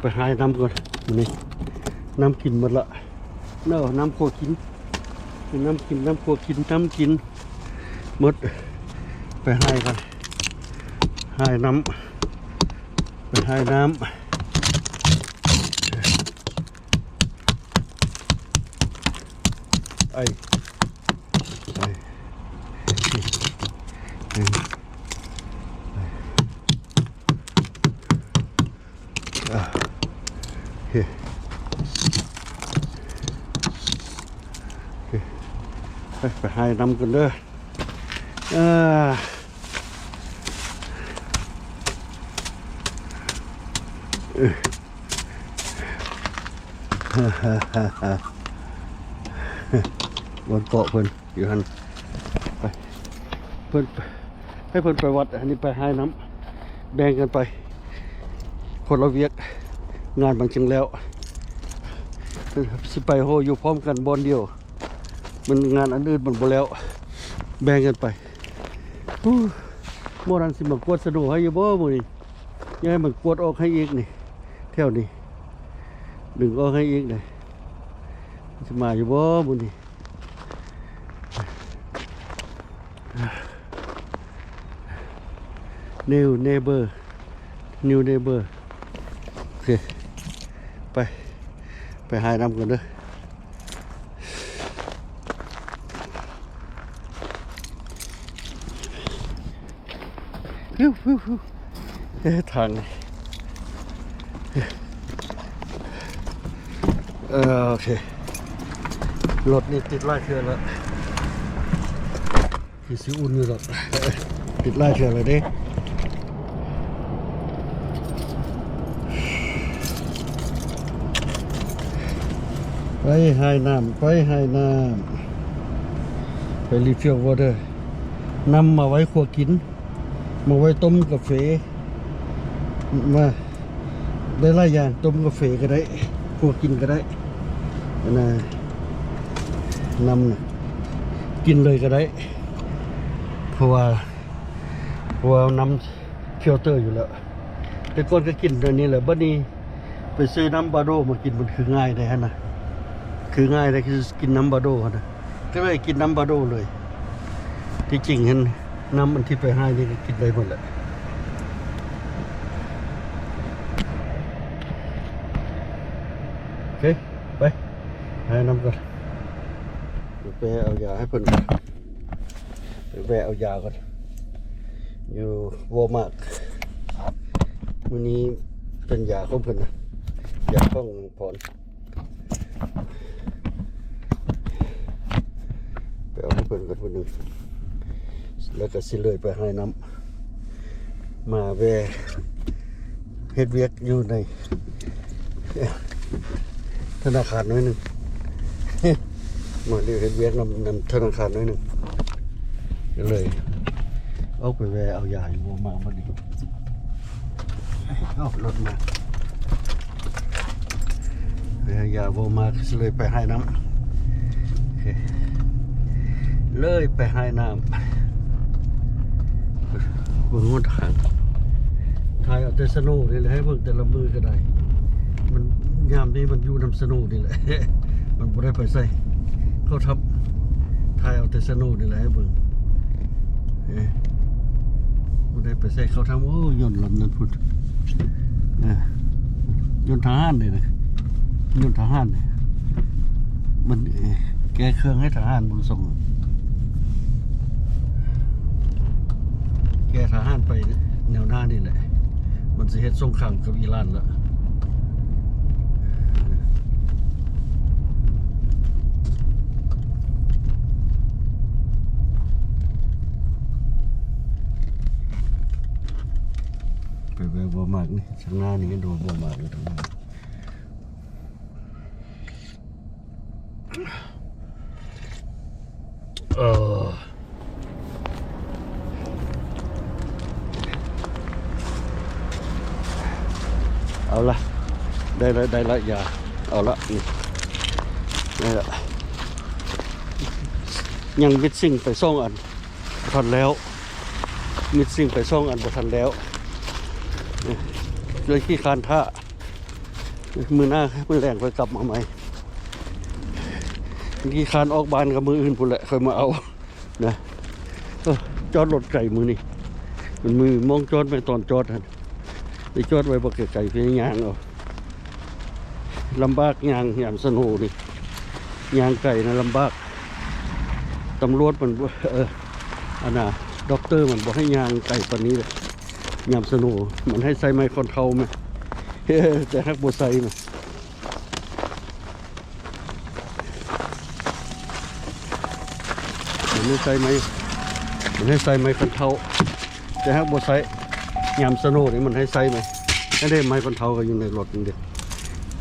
ໄປຫານ້ຳກ່ອນມື້ນີ້ ນ້ຳກິນໝົດລະເນາະ ນ້ຳຄົວກິນ ນ້ຳກິນ ນ້ຳຄົວກິນ ນ້ຳກິນໝົດ ໄປຫາກ່ອນ ຫານ້ຳ ໄປຫານ້ຳ ໄອ້ ໄອ້ ອ່າ ໂອເຄ ໂອເຄ ໄປ ໄປຫານ້ຳກັນເດີ ອ່າ ເອີ ບ່ອນເກາະເພິ່ນຢູ່ຫັ້ນ ໄປ ເພິ່ນ ໃຫ້ເພິ່ນໄປວັດ ອັນນີ້ໄປຫານ້ຳ ແບ່ງກັນໄປ ຄົນລະວຽກ ງານມັນຈຶ່ງແລ້ວ ຊິໄປໂຮຢູ່ພ້ອມກັນບ່ອນດຽວ ມັນງານອັນອື່ນມັນບໍ່ແລ້ວ ແບ່ງກັນໄປ ໂອ້ ໝໍນັ້ນຊິມາກວດສະໂນໃຫ້ຢູ່ບໍ່ມື້ນີ້? ຢ່າໃຫ້ມັນກວດອອກໃຫ້ອີກນີ້ ແຖວນີ້ ດຶງອອກໃຫ້ອີກນີ້ ມັນຊິມາຢູ່ບໍ່ມື້ນີ້? New neighbor, new neighbor. ໂອເຄ ໄປ ໄປຫານ້ຳກ່ອນເດີ. ເອີ ທາງນີ້ ເອີ ໂອເຄ ລົດນີ້ຕິດຫຼາຍເທື່ອແລ້ວ ຄືຊິອຸ່ນຢູ່ດອກ ຕິດຫຼາຍເທື່ອແລ້ວເດ້. ໄປຫານ້ຳ ໄປຫານ້ຳ ໄປ refill water ນຳມາໄວ້ຄົວກິນ ມາໄວ້ຕົ້ມກາເຟ ມາ ໄດ້ຫຼາຍຢ່າງ ຕົ້ມກາເຟກໍໄດ້ ຄົວກິນກໍໄດ້ ອັນນ່າ ນ້ຳນະ ກິນເລີຍກໍໄດ້ ເພາະວ່າ ເພາະວ່ານ້ຳ ຟິວເຕີຢູ່ແລ້ວ ແຕ່ກ່ອນກໍກິນແນວນີ້ແຫຼະ ບັດນີ້ໄປຊື້ນ້ຳບາໂດມາກິນ ມັນຄືງ່າຍໄດຫັ້ນນະ ຄືງ່າຍໄດ ຄືກິນນ້ຳບາໂດຫັ້ນນະ ກໍເລີຍກິນນ້ຳບາໂດເລີຍ. ທີ່ຈິງຫັ້ນ ນ້ຳອັນທີ່ໄປຫານີ້ກໍກິນໄດ້ໝົດແຫຼະ. ໂອເຄ ໄປ ຫານ້ຳກ່ອນ ໄປເອົາຢາໃຫ້ເພິ່ນ ໄປແວະເອົາຢາກ່ອນ ຢູ່ Walmart ມື້ນີ້ເປັນຢາຂອງເພິ່ນນະ ຢາຂອງພອນ ໄປເອົາໃຫ້ເພິ່ນກ່ອນຜູ້ໜຶ່ງ ແລ້ວກໍຊິເລີຍໄປຫານ້ຳ ມາແວ່ເຮັດວຽກຢູ່ໃນທະນາຄານໜ້ອຍໜຶ່ງ ມາເຮັດວຽກນຳ ນຳທະນາຄານໜ້ອຍໜຶ່ງ ກໍເລີຍອອກໄປແວ່ເອົາຢາຢູ່ ບໍ່ມາບັດນີ້ ເອົາລົດມາ ໄປຫາຢາບໍ່ມາ ກໍເລີຍໄປຫານ້ຳ ໂອເຄ ເລີຍໄປຫານ້ຳ ເບິ່ງຫົນທາງ ຖ່າຍເອົາແຕ່ສະໂນນີ້ແຫຼະ ໃຫ້ເບິ່ງແຕ່ລະມື້ກໍໄດ້ ມັນ ຍາມນີ້ມັນຢູ່ນຳສະໂນນີ້ແຫຼະ ມັນບໍ່ໄດ້ໄປໃສ ເຂົ້າຖ້ຳ ຖ່າຍເອົາແຕ່ສະໂນນີ້ແຫຼະໃຫ້ເບິ່ງ ເອີ ບໍ່ໄດ້ໄປໃສເຂົ້າຖ້ຳ ໂອ້ ຍົນລຳນັ້ນພຸ້ນ ເອີ ຍົນທະຫານນີ້ນະ ຍົນທະຫານນີ້ ມັນ ເອີ ແກ້ເຄື່ອງໃຫ້ທະຫານເບິ່ງຊົງ ແກ້ທະຫານໄປແນວໜ້ານີ້ແຫຼະ ມັນຊິເຮັດສົງຄາມກັບອີຣານລະ ໄປແວ່ບໍ່ມາກນີ້ ທາງໜ້ານີ້ກໍດູບໍ່ມາກຢູ່ທາງໜ້າ ເອີ ເອົາລະ ໄດ້ລະ ໄດ້ລະ ຢາ ເອົາລະ ນີ້ ໄດ້ລະ ຍັງມິດຊິງໄປສອງອັນ ບໍ່ທັນແລ້ວ ມິດຊິງໄປສອງອັນ ບໍ່ທັນແລ້ວ ເລີຍຂີ້ຄ້ານຖ້າ. ມື້ໜ້າ ມື້ແລງຄ່ອຍກັບມາໃໝ່. ຂີ້ຄ້ານອອກບ້ານ ກໍມື້ອື່ນພຸ້ນແຫຼະ ຄ່ອຍມາເອົານະ. ເອີ ຈອດລົດໄກມື້ນີ້ ມັນມີໝ່ອງຈອດໄວ້ ຕອນຈອດຫັ້ນ ໄດ້ຈອດໄວ້ບໍ່ໄກໆ ພະຍາຍາມເອົາ. ລຳບາກຍ່າງຍາມສະໂນນີ້ ຍ່າງໄກນະ ລຳບາກ. ຕຳຫຼວດມັນ ເອີ ອັນນ່າ ດັອກເຕີມັນບໍ່ໃຫ້ຍ່າງໄກປານນີ້ເດ້ ຍາມສະໂນ. ມັນໃຫ້ໃສ່ໄມ້ຄອນເທົາແມ ແຕ່ຫາກບໍ່ໃສ່ແມ. ມັນໃຫ້ໃສ່ໄມ້ ມັນໃຫ້ໃສ່ໄມ້ຄອນເທົາ ແຕ່ຫາກບໍ່ໃສ່. ຍາມສະໂນນີ້ມັນໃຫ້ໃສ່ໄມ້. ອັນເດ້ ໄມ້ຄອນເທົາກໍຢູ່ໃນລົດນີ້ເດ້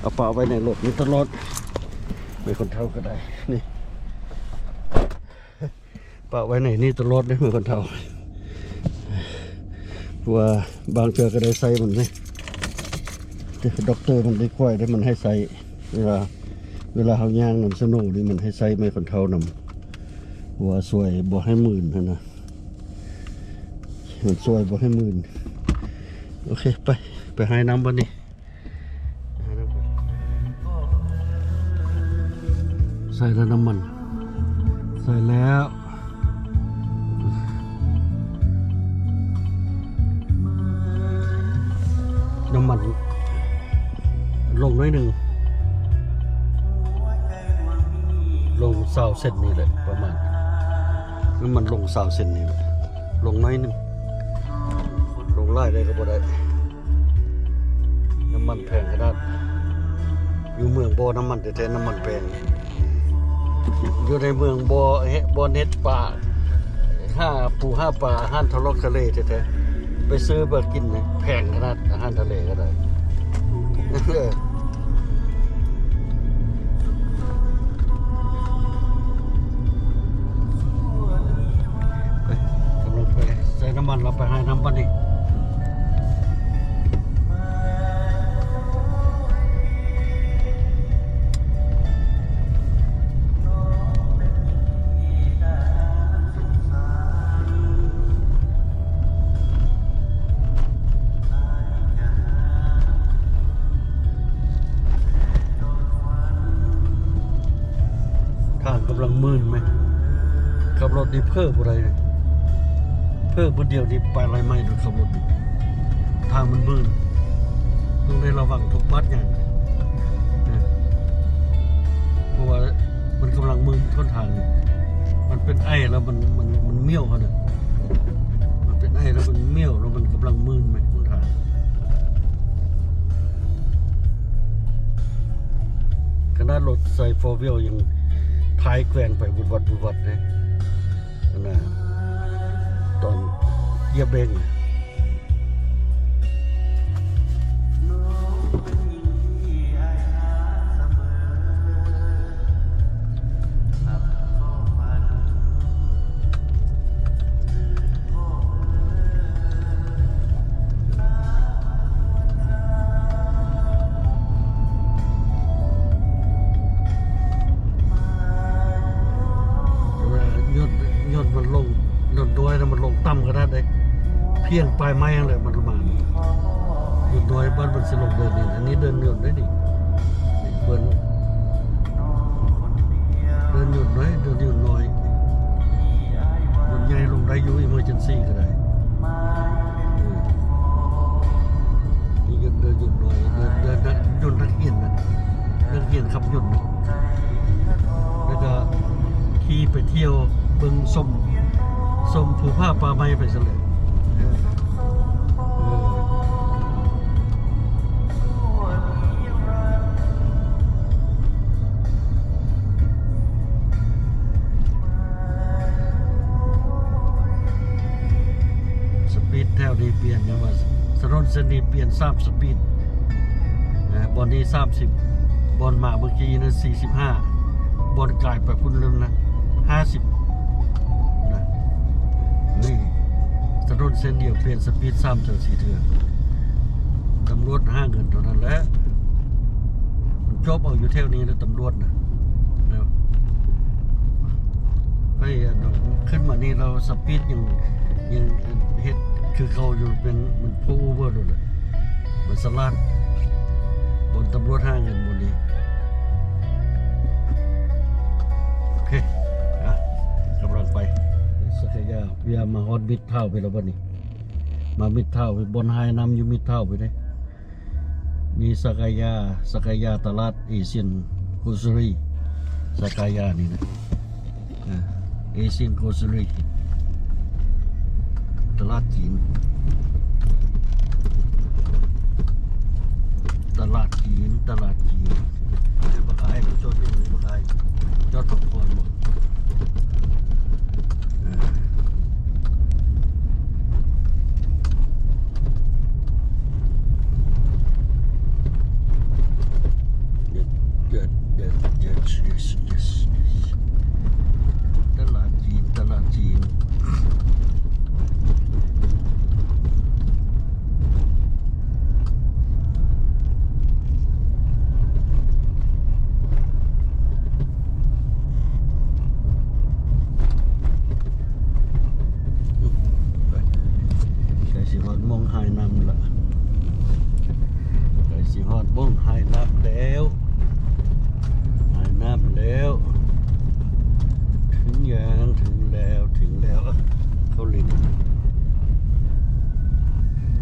ເອົາປະໄວ້ໃນລົດນີ້ຕະຫຼອດ. ໄມ້ຄອນເທົາກໍໄດ້ ນີ້ ປະໄວ້ໃນນີ້ຕະຫຼອດເດ້ ໄມ້ຄອນເທົາ. ເພາະວ່າບາງເທື່ອກໍໄດ້ໃຊ້ມັນເດ້ ດັອກເຕີມັນໄດ້ກວດເດ້ ມັນໃຫ້ໃຊ້ ເວລາ ເວລາເຮົາຍ່າງນຳສະໂນນີ້ ມັນໃຫ້ໃຊ້ໄມ້ຄອນເທົານຳ ເພາະວ່າຊ່ວຍບໍ່ໃຫ້ມື່ນຫັ້ນນະ ມັນຊ່ວຍບໍ່ໃຫ້ມື່ນ. ໂອເຄ ໄປ ໄປຫານ້ຳບັດນີ້. ໃສ່ແລ້ວນ້ຳມັນ ໃສ່ແລ້ວ ນ້ຳມັນລົງໜ້ອຍໜຶ່ງ ລົງຊາວເຊັນນີ້ແຫຼະ ປະມານ ນ້ຳມັນລົງຊາວເຊັນນີ້ແຫຼະ ລົງໜ້ອຍໜຶ່ງ ລົງຫຼາຍໄດ້ກໍບໍ່ໄດ້. ນ້ຳມັນແພງຂະໜາດ ຢູ່ເມືອງບໍ່ນ້ຳມັນແທ້ໆ ນ້ຳມັນແພງ. ຢູ່ໃນເມືອງບໍ່ເຮັດ ບໍ່ເຮັດປາ ຫາປູຫາປາ ອາຫານທະເລາະທະເລແທ້ໆ ໄປຊື້ມາກິນແພງຂະໜາດ ອາຫານທະເລກໍໄດ້. ໄປ ກຳລັງໄປໃສ່ນ້ຳມັນ ແລ້ວໄປຫານ້ຳບັດນີ້. ທາງກຳລັງມື່ນແມ ຂັບລົດນີ້ເຜີ້ບໍ່ໄດ້ນະ ເຜີເມື່ອດຽວນີ້ໄປຫຼາຍໄມໂດຍຂັບລົດນີ້ ທາງມັນມື່ນ ຕ້ອງໄດ້ລະວັງທຸກບາດຫຍັງນະ ເພາະວ່າມັນກຳລັງມື່ນຫົນທາງນີ້ ມັນເປັນໄອແລ້ວມັນ ມັນ ມັນມ້ຽວຫັ້ນນະ ມັນເປັນໄອແລ້ວມັນມ້ຽວ ແລ້ວມັນກຳລັງມື່ນແມຫົນທາງ. ຂະໜາດລົດໃສ່ໂຟວີວຍັງຖ່າຍແກວ່ງໄປວຸດວັດວຸດວັດເດ້ ອັນນ່າ ຕອນຢຽບເບຣກ. ຍ້ອນ ຍ້ອນມັນລົງ ຍ້ອນດອຍນະ ມັນລົງຕ່ຳຂະໜາດໃດ ພຽງປາຍໄມ້ຫັ້ນແຫຼະ ມັນປະມານ ຢູ່ດອຍບ້ານເພິ່ນຊິລົງເດີ່ນນີ້ ອັນນີ້ເດີ່ນຍົນໄດ໋ນີ້ ເພິ່ນເດີ່ນຍົນໄດ໋ ເດີ່ນຍົນນ້ອຍ ຍົນໃຫຍ່ລົງໄດ້ຢູ່ ອີເມີເຈີນຊີກໍໄດ້ ເອີ ນີ້ເດີ່ນ ເດີ່ນຍົນນ້ອຍ ເດີ່ນ ເດີ່ນຍົນນັກຮຽນນະ ນັກຮຽນຂັບຍົນນະ ແລ້ວກໍຂີ່ໄປທ່ຽວເບິ່ງຊົມ ຊົມພູຜາປ່າໄມ້ໄປຊັ້ນແຫຼະ ເອີ ເອີ ສະປີດແຖວນີ້ປ່ຽນ ແມ່ນວ່າ ຖະໜົນເສັ້ນນີ້ປ່ຽນສາມສະປີດ ເອີ ບ່ອນນີ້ສາມສິບ ບ່ອນມາເມື່ອກີ້ນັ້ນສີ່ສິບຫ້າ ບ່ອນກາຍໄປພຸ້ນແລ້ວນະ ຫ້າສິບນະ ນີ້ ຖະໜົນເສັ້ນດຽວປ່ຽນສະປີດສາມເທື່ອສີ່ເທື່ອ ຕຳຫຼວດຫາເງິນເທົ່ານັ້ນແຫຼະ ມັນຈອບເອົາຢູ່ແຖວນີ້ແຫຼະ ຕຳຫຼວດນະ ນະ ໄປ ອັນ ຂຶ້ນມານີ້ລາວສະປີດຍັງ ຍັງເຮັດຄືເກົ່າຢູ່ ເປັນ ມັນໂພເວີໂລດແຫຼະ ມັນສະຫຼາດ ຄົນຕຳຫຼວດຫາເງິນບໍ່ດີ. ໂອເຄ ອ່ະ ກຳລັງໄປ ສັກກາຍາ. ເວຍມາຮອດມິດທາວໄປແລ້ວບັດນີ້ ມາມິດທາວໄປ ບ່ອນຫາຍນ້ຳຢູ່ມິດທາວໄປເດ້. ມີສັກກາຍາ ສັກກາຍາ ຕະຫຼາດເອຊຽນໂກລເຊີຣີ ສັກກາຍານີ້ນະ ອ່າ ເອຊຽນໂກລເຊີຣີ ຕະຫຼາດຈີນ ຕະຫຼາດຈີນ ຕະຫຼາດຈີນ. ບັກອ້າຍມາຈອດຢູ່ ບັກອ້າຍຈອດພັກຜ່ອນບໍ່? ຕະຫຼາດຈີນ ຕະຫຼາດຈີນ. ໃກ້ຊິຮອດໝ່ອງຫາຍນ້ຳລະ ໃກ້ຊິຮອດໝ່ອງຫາຍນ້ຳແລ້ວ ຫາຍນ້ຳແລ້ວ. ເຖິງຍັງ ເຖິງແລ້ວ ເຖິງແລ້ວ ເຂົ້າຫຼິ້ນ.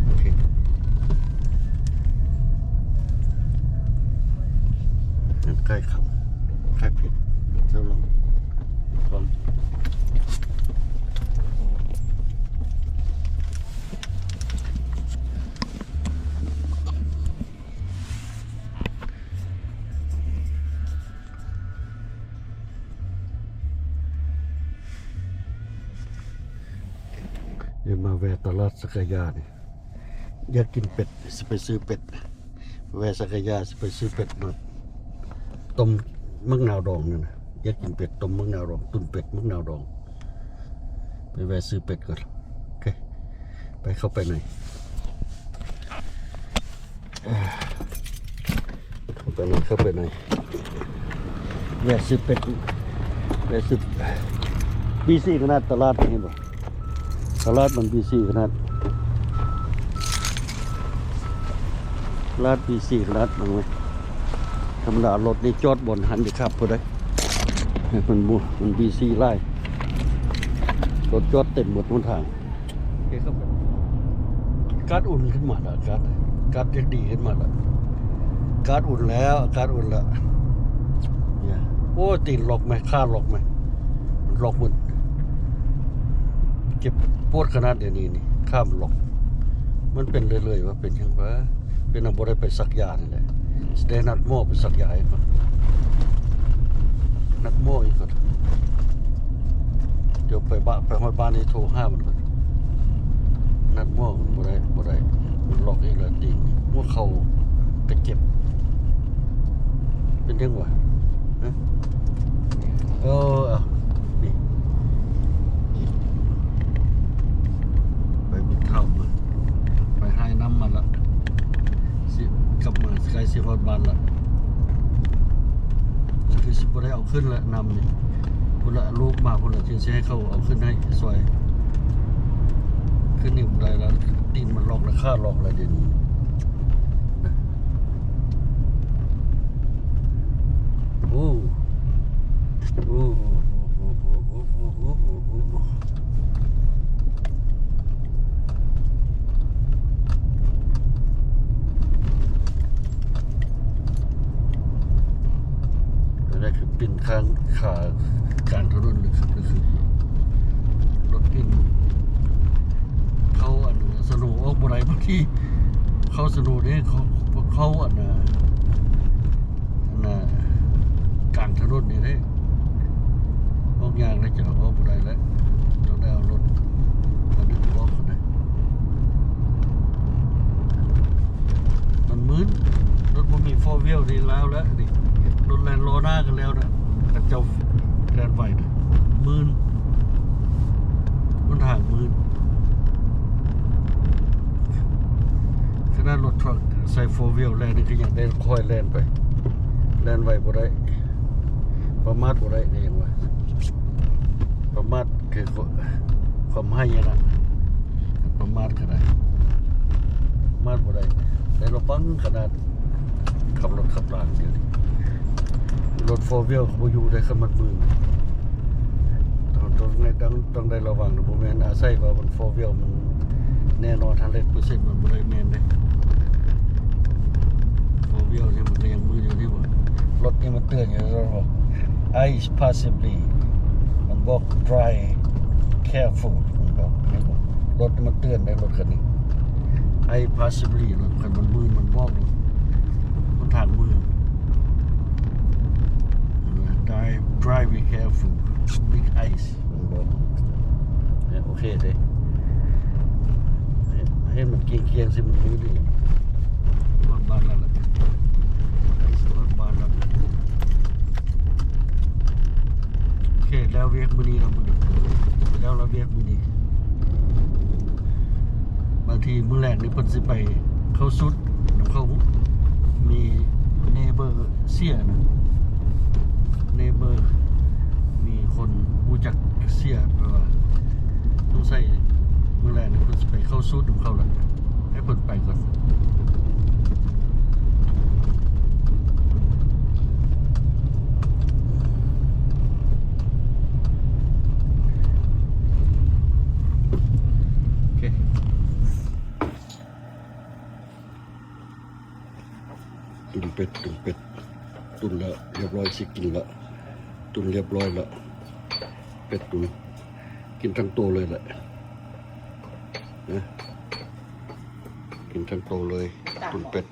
ໂອເຄ ໃກ້ເຂົ້າ ໃກ້ຜິດ ເຈົ້າລອງ ລອງ. ເດີນມາແວ່ຕະຫຼາດສັກກາຍານີ້ ຢາກກິນເປັດ ຊິໄປຊື້ເປັດ ແວ່ສັກກາຍາ ຊິໄປຊື້ເປັດມາຕົ້ມໝາກນາວດອງນັ້ນນະ. ຢາກກິນເປັດຕົ້ມໝາກນາວດອງ ຕຸ້ນເປັດໝາກນາວດອງ. ໄປແວ່ຊື້ເປັດກ່ອນ. ໂອເຄ ໄປ ເຂົ້າໄປໃນ ເຂົ້າໄປໃນ ເຂົ້າໄປໃນ. ແວ່ຊື້ເປັດ ແວ່ຊື້ ບີຊີຂະໜາດຕະຫຼາດນີ້ ເຫັນບໍ່? ຕະຫຼາດມັນບີຊີຂະໜາດ ຕະຫຼາດບີຊີຂະໜາດ. ເບິ່ງແມ່ ທຳມະດາລົດນີ້ຈອດບ່ອນຫັ້ນເດຄັບພຸ້ນໃດ໋ ມັນບໍ່ ມັນບີຊີຫຼາຍ ລົດຈອດເຕັມໝົດຫົນທາງ. ອາກາດອຸ່ນຂຶ້ນມາລະ ອາກາດ ອາກາດຈະດີຂຶ້ນມາລະ ອາກາດອຸ່ນແລ້ວ ອາກາດອຸ່ນລະ. ໂອ້ຍ ຕີນລັອກແມ ຂາລັອກແມ ມັນລັອກໝົດ ເຈັບປວດຂະໜາດດຽວນີ້ນີ້ ຂາມັນລັອກ. ມັນເປັນເລື້ອຍໆ ວ່າເປັນຫຍັງວະ? ເປັນນຳບໍ່ໄດ້ໄປສັກຢານີ້ແຫຼະ ຊິໄດ້ນັດໝໍໄປສັກຢາອີກກ່ອນ ນັດໝໍອີກກ່ອນ. ດຽວໄປບະ ໄປຮອດບ້ານນີ້ໂທຫາມັນກ່ອນ. ນັດໝໍມັນບໍ່ໄດ້ ບໍ່ໄດ້ ມັນລັອກອີກແລ້ວຕີນ ຫົວເຂົ່າກະເຈັບ ເປັນຫຍັງວະ? ຮະ? ເອີ ເອົາ ນີ້ ໄປບຸນເຂົ້າມາ ໄປຫາຍນ້ຳມາລະ ຊິກັບມາ ໃກ້ຊິຮອດບ້ານລະ ຄືຊິບໍ່ໄດ້ເອົາຂຶ້ນລະ ນ້ຳນີ້ ພຸ້ນລະ ລູກມາພຸ້ນລະ ຈຶ່ງຊິໃຫ້ເຂົາເອົາຂຶ້ນໃຫ້ຊ່ອຍ. ຂຶ້ນນີ້ບໍ່ໄດ້ລະ ຕີນມັນລັອກລະ ຂາລັອກລະ ດຽວນີ້ນະ. ໂອ້ ໂອ້ ອັນນັ້ນຄືປິ່ນຂ້າງຂາກາງຖະໜົນເລີຍ ຄື ຄືລົດປິ່ນເຂົ້າອັນສະໂນອອກບໍ່ໄດ້ ບາງທີເຂົ້າສະໂນເດ້ ເຂົ້າ ເຂົ້າອັນ ອັນນ່າ ກາງຖະໜົນນີ້ເດ້ ອອກຍາກເລີຍ ຈະອອກບໍ່ໄດ້ແລ້ວ ຕ້ອງໄດ້ເອົາລົດມາດຶງອອກພຸ້ນເດ້. ມັນມື່ນ ລົດບໍ່ມີໂຟວີວນີ້ແລ້ວແຫຼະນີ້ ລົດແລ່ນລໍ້ໜ້າກັນແລ້ວນະ ເຂົາເຈົ້າແລ່ນໄວນະ ມື່ນ ຫົນທາງມື່ນ. ຂະໜາດລົດທຣັກໃສ່ໂຟວີວແລ່ນນີ້ ກໍຍັງໄດ້ຄ່ອຍແລ່ນໄປ ແລ່ນໄວບໍ່ໄດ້ ປະໝາດບໍ່ໄດ້ ກໍຍັງວ່າ ປະໝາດຄືຄວາມໄຮ້ຫັ້ນນະ ປະໝາດກໍໄດ້ ປະໝາດບໍ່ໄດ້ ແຕ່ລະປັງຂະໜາດ ຂັບລົດຂັບລາງດຽວນີ້ ລົດໂຟວີວກໍບໍ່ຢູ່ໄດ້ ຄັນມັນມືນ ຕ້ອງ ຕ້ອງໄດ້ ຕ້ອງ ຕ້ອງໄດ້ລະວັງ ບໍ່ແມ່ນອາໄສວ່າມັນໂຟວີວມັນແນ່ນອນ ຮ້ອຍເປີເຊັນ ມັນບໍ່ໄດ້ແມ່ນເດ້. ໂຟວີວນີ້ມັນກໍຍັງມືນຢູ່ນີ້ບໍ? ລົດນີ້ມັນເຕືອນຢູ່ Ice possibly ມັນບອກ drive careful ມັນບອກ ລົດມັນເຕືອນໄດ້ ລົດຄັນນີ້ Ice possibly ລົດ ຄັນມັນມືນມັນບອກ ຫົນທາງມືນ drive drive be careful big ice ມັນບອກ ໂອເຄເດ້ ເຫັນມັນກຽງໆ ຊິມັນມືນນີ້ ຮອດບ້ານແລ້ວລະ ໃກ້ຊິຮອດບ້ານແລ້ວ ໂອເຄ ແລ້ວວຽກມື້ນີ້ລະ ມື້ນີ້ ແລ້ວລະວຽກມື້ນີ້ ບາງທີມື້ແລກນີ້ເພິ່ນຊິໄປເຂົ້າຊຸດນຳເຂົາ ມີເນເບີເຊຍນະ ເນເບີ ມີຄົນຮູ້ຈັກເຊຍ ແປວ່າ ສົງໄສມື້ແລກນີ້ເພິ່ນຊິໄປເຂົ້າຊຸດນຳເຂົາລະ ໃຫ້ເພິ່ນໄປກ່ອນ ໂອເຄ ຕຸນເປັດ ຕຸນເປັດ ຕຸນແລ້ວ ລຽບຮ້ອຍ ຊິກິນແລ້ວ ຕຸນລຽບຮ້ອຍແລ້ວ ເປັດຕຸນ ກິນທັງໂຕເລີຍແຫຼະ ນະ ກິນທັງໂຕເລີຍ ຕຸນເປັດ.